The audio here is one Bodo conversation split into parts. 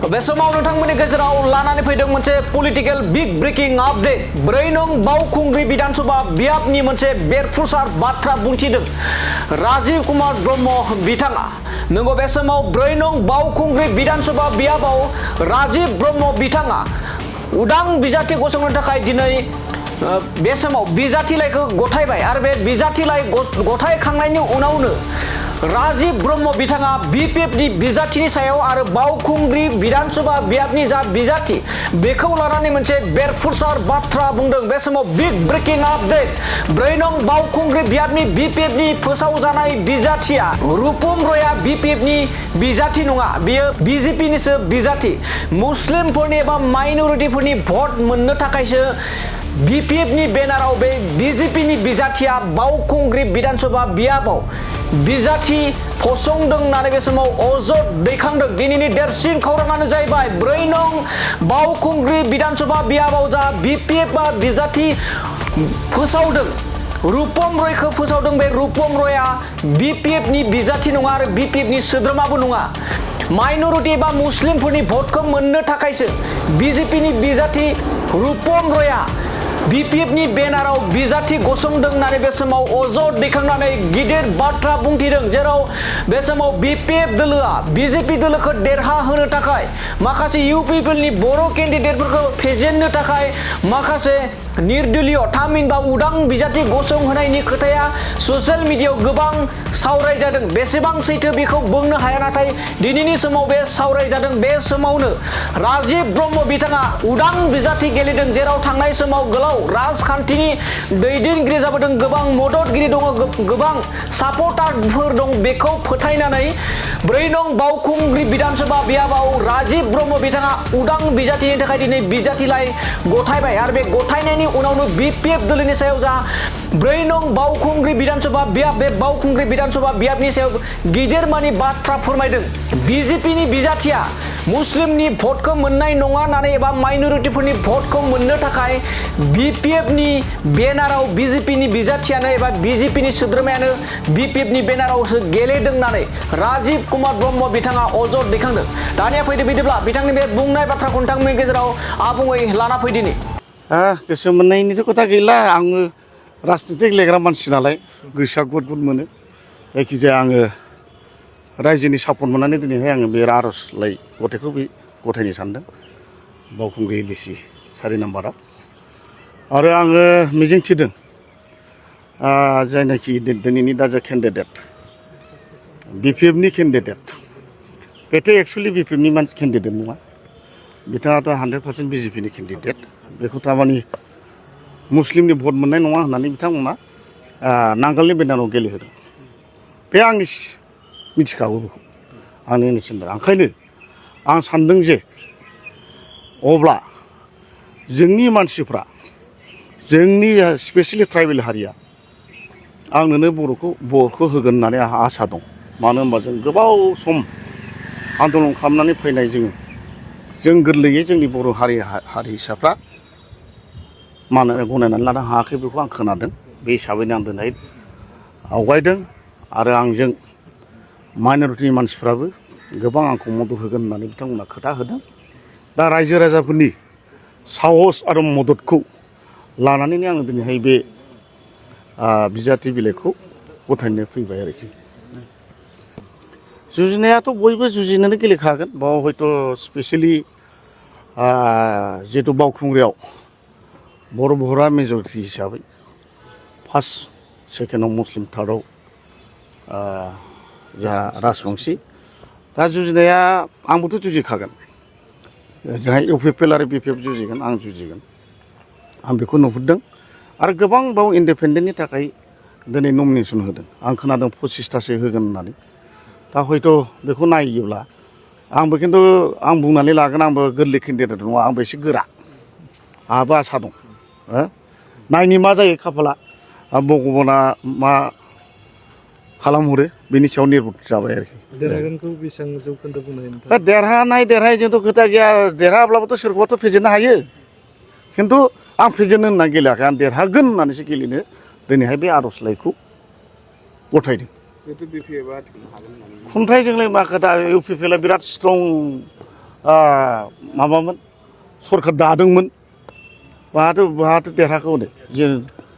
बे समाव नोंथांमोननि गेजेराव लानानै फैदों मोनसे पलिटिकल बिग ब्रेकिं आपडेट 4 नं बावखुंग्रि विधानसभा बियाबनि मोनसे बेरफुसार बाथ्रा बुंथिदों राजीव कुमार ब्रह्म बिथाङा। नंगौ बे समाव 4 नं बावखुंग्रि विधानसभा बियाबाव राजीव ब्रह्म बिथाङा उदां बिजाथि गसंनो थाखाय दिनै बे समाव बिजाथिलाइखौ गथायबाय आरो बे बिजाथिलाइ गथायखांनायनि उनावनो राजीव ब्रह्म बिथाङा बीपीएफनि बिजाथिनि सायाव आरो बावखुंग्रि विधानसभा बियाबनि जा बिजाथि बेखौ लानानै मोनसे बेरफुसार बाथ्रा बुंदों। बे समाव बिग ब्रेकिं आपडेट 4 नं बावखुंग्रि बियाबनि बीपीएफनि फोसावजानाय बिजाथिया रुपम रयआ बीपीएफनि बिजाथि नङा, बियो बीजेपीनिसो बिजाथि। मुस्लिमफोरनि एबा माइनरिटिफोरनि भट मोननो थाखायसो बीपीएफनि बेनाराव बे बीजेपीनि बिजाथिया बावखुंग्रि विधानसभा बियाबाव बिजाथि फसंदों होननानै बे समाव अजद दैखांदों। दिनैनि देरसिन खौराङानो जाहैबाय 4 नं बावखुंग्रि विधानसभा बियाबाव जा बीपीएफ बा बिजाथि फोसावदों रुपम रयखौ फोसावदों। बे रुपम रयआ बीपीएफनि बिजाथि नङा आरो बीपीएफनि सोद्रोमाबो नङा। माइनरिटि एबा मुस्लिमफोरनि भटखौ मोननो थाखायसो बीजेपीनि बिजाथि रुपम रयआ बीपीएफनि बेनाराव बिजाथि गसंदों होननानै बे समाव अजद दैखांनानै गिदिर बाथ्रा बुंथिदों। जेराव बे समाव बीपीएफ दोलोआ बीजेपी दोलोखौ देरहा होनो थाखाय माखासे इउपिपिएलनि बर' केन्डिडेटफोरखौ फेजेननो थाखाय माखासे निर्दलीय थामहिनबा उदां बिजाथि गसंहोनायनि खोथाया ससियेल मिडियायाव गोबां सावरायजादों। बेसेबां सैथो बेखौ बुंनो हाया, नाथाय दिनैनि समाव बे सावरायजादों। बे समावनो राजीव ब्रह्म बिथाङा उदां बिजाथि गेलेदों, जेराव थांनाय समाव गोलाव राजखान्थिनि दैदेनगिरि जाबोदों, गोबां मददगिरि दङ, गोबां सापर्टारफोर दं। बेखौ फोथायनानै 4 नं बावखुंग्रि विधानसभा बियाबाव राजीव ब्रह्म बिथाङा उदां बिजाथिनि थाखाय दिनै बिजाथिलाइ गथायबाय आरो बे गथायनायनि उनावनो बीपीएफ दोलोनि सायाव जा 4 नं बावखुंग्रि विधानसभा बियाब बे बावखुंग्रि विधानसभा बियाबनि सायाव गिदिर मानि बाथ्रा फोरमायदों। बीजेपीनि बिजाथिया मुस्लिमनि भटखौ मोननाय नङा होननानै एबा माइनरिटिफोरनि भटखौ मोननो थाखाय बीपीएफनि बेनाराव बीजेपीनि बिजाथियानो एबा बीजेपीनि सोद्रोमायानो बीपीएफनि बेनारावसो गेलेदों होननानै राजीव कुमार ब्रह्म बिथाङा अजद दैखांदों। दानिया फैदो बिदिब्ला बिथांनि बे बुंनाय बाथ्राखौ नोंथांमोननि गेजेराव आबुङै लाना फैदिनि। गोसो मोननायनिथ' खोथा गैला, आङो राजनितिक गेलेग्रा मानसि नालाय गोसोआ गुद गुद मोनो। जायखिजाया आङो रायजोनि सापर्ट मोननानै दिनैहाय आङो बे आर'जलाइ गथायखौ बे गथायनो सानदों बावखुंग्रि एलएसि 4 नाम्बाराव। आरो आङो मिजिंथिदों जायनाखि दिनैनि दा जा केन्डिडेट बीपीएफनि केन्डिडेट बेथ' एक्सुवेलि बीपीएफनि केन्डिडेट नङा, बिथाङाथ' 100% बीजेपीनि केन्डिडेट। बेखौ थारमाने मुस्लिमनि भट मोननाय नङा होननानै बिथांमोना नांगोलनि बेनाराव गेलेहोदों। बे आंनि मिथिखागौ, बेखौ आंनि मिथिदों। ओंखायनो आं सानदों जे अब्ला जोंनि मानसिफ्रा जोंनि स्पेसियेलि ट्राइबेल हारिया आंनोनो बर'खौ होगोन होननानै आंहा आसा दं। मानो होनबा जों गोबाव सम आन्दलन खालामनानै फैनाय जों गोरलैयै जोंनि बर' हारिसाफ्रा मानो गनायनानै लानो हायाखै बेखौ आं खोनादों। बे हिसाबैनो आं दिनै आवगायदों आरो आंजों माइनरिटिनि मानसिफ्राबो गोबां आंखौ मदद होगोन होननानै बिथांमोना खोथा होदों। दा रायजो राजाफोरनि साहस आरो मददखौ लानानैनो आङो दिनैहाय बे बिजाथि बिलाइखौ गथायनो फैबाय आरोखि। जुजिनायाथ' बयबो जुजिनोनो गेलेखागोन। बाव हयथ' स्पेसियेलि जिहेतु बावखुंग्रियाव बर'फोरा मेजरिटि हिसाबै फार्स्ट सेकेन्डआव मुस्लिम, थार्डआव जा राजबंसि। दा जुजिनाया आंबोथ' जुजिखागोन, जोंहा इउपिपिएल आरो बिपिएफ जुजिगोन, आं जुजिगोन, आं बेखौ नुहुरदों। आरो गोबां बाव इन्डिपेन्डेन्टनि थाखाय दिनै नमिनेसन होदों। आं खोनादों 25थासो होगोन होननानै। दा हयथ' बेखौ नायोब्ला आंबो खिन्थु आं बुंनानै लागोन, आंबो गोरलै केन्डिडेट नङा, आंबो एसे गोरा, आंहाबो आसा दं। नायनि मा जायो खाफाला, भगबाना मा खालामहरो बेनि सायाव निर्भर जाबाय आरोखि। देरहागोनखौ बेसेबां जौखोन्दो बुंनो हायो? देरहानायजोंथ' खोथा गैया, देरहाब्लाबोथ' सोरखौबाथ' फेजेननो हायो। खिन्थु आं फेजेननो होनना गेलेयाखै, आं देरहागोन होननानैसो गेलेनो दिनैहाय बे आर'जलाइखौ गथायदों। खुंथायजोंलाय मा खोथा, इउपिपिएलआ बिराद स्ट्रं माबामोन सरखार दादोंमोन बाहाथ' देरहाखो हनै जों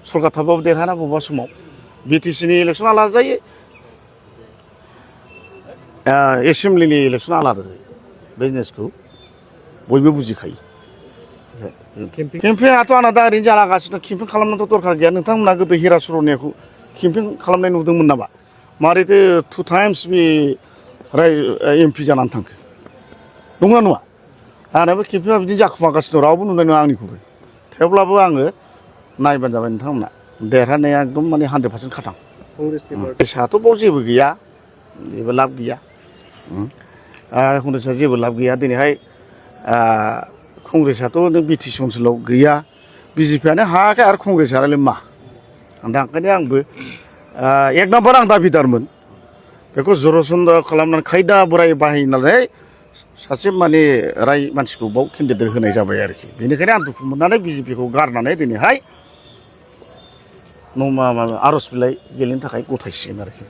सरखार थाबाबो देरहाना बबेबा समाव बिटिसिनि इलेक्सन आलादा जायो एसेमब्लिनि इलेक्सन आलादा जायो बे जिनिसखौ बयबो बुजिखायो केम्पेइनाथ' आंना दा ओरैनो जालागासिनो केम्पेइन खालामनांगौ दरखार गैया नोंथांमोना गोदो हिरा सर'नियाखौ केम्पेइन खालामनाय नुदोंमोन नामा मारैथो 2 times बे एमपि जानानै थांखो नंगौना नङा आंनाबो केम्पेइना बिदिनो जाखुमागासिनो दं रावबो नुनाय नङा आंनिखौबो थेवब्लाबो आङो नायबानो जाबाय नोंथांमोना देरहानाया एकदम माने 100% खाथां कংগ্रेसआथ' बाव जेबो गैया जेबो लाब गैया कংগ্रेसआ जेबो लाब गैया दिनैहाय कংग्रेसआथ' नों बिटिसि ओनसोलाव गैया बिजेपिआनो हायाखै आरो कংग्रेसआलाय मा दा ओंखायनो आंबो 1 नाम्बार आं दाबिदारमोन बेखौ जरसन्द खालामनानै खायदा बोराय बाहायनानै सासे माने मानसिखौ बाव केन्डिडेट होनाय जाबाय आरोखि बेनिखायनो आं दुखु मोननानै बिजेपिखौ गारनानै दिनैहाय आर'ज बिलाइ गेलेनो थाखाय गथायसिगोन आरोखि